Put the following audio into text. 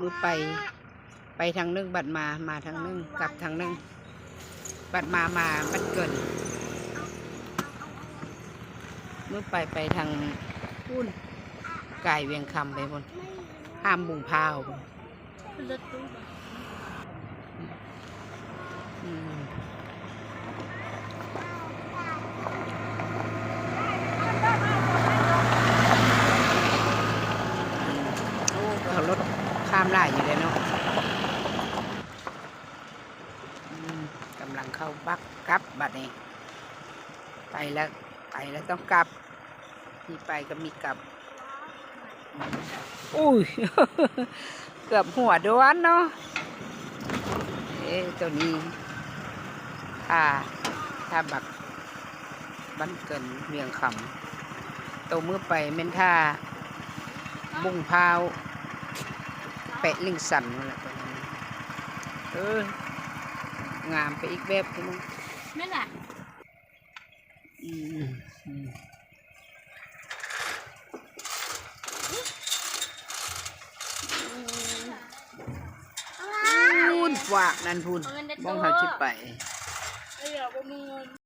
ມື້ໄປ ໄປທາງໜຶ່ງ ບັດມາ ມາທາງໜຶ່ງ ກັບທາງໜຶ່ງ ບັດມາ ມາບັດເກີນ ມື້ໄປ ໄປທາງພຸ້ນ ກາຍວຽງຄຳໄປພຸ້ນ ຂ້າມບຸງພ້າວພຸ້ນ. ອືມ ໂອ້ ເຂົາລົດຂ້າມຫຼາຍຢູ່ເດ້ເນາະ. ອືມ ກຳລັງເຂົ້າບັກກັບບັດນີ້ ໄປແລ້ວ ໄປແລ້ວຕ້ອງກັບ. ມີໄປກໍມີກັບ. ອຸ້ຍ ເກືອບຫົວດ້ວນເນາະ. ເອີ ໂຕນີ້ທ່າ ທ່າບັກ ບ້ານເກີນວຽງຄຳ. ໂຕມື້ໄປແມ່ນທ່າບຸງພ້າວ ແປະລິງຊັນນັ້ນແຫຼະ. ເອີ ງາມໄປອີກແບບໜຶ່ງ ແມ່ນລະ. ອືມ ອືມ ພຸ້ນ ຟາກນັ້ນພຸ້ນ ເອົາເງິນເດັດ ບ່ອນເຮົາຊິໄປ ເອີ ບໍ່ມີເງິນ.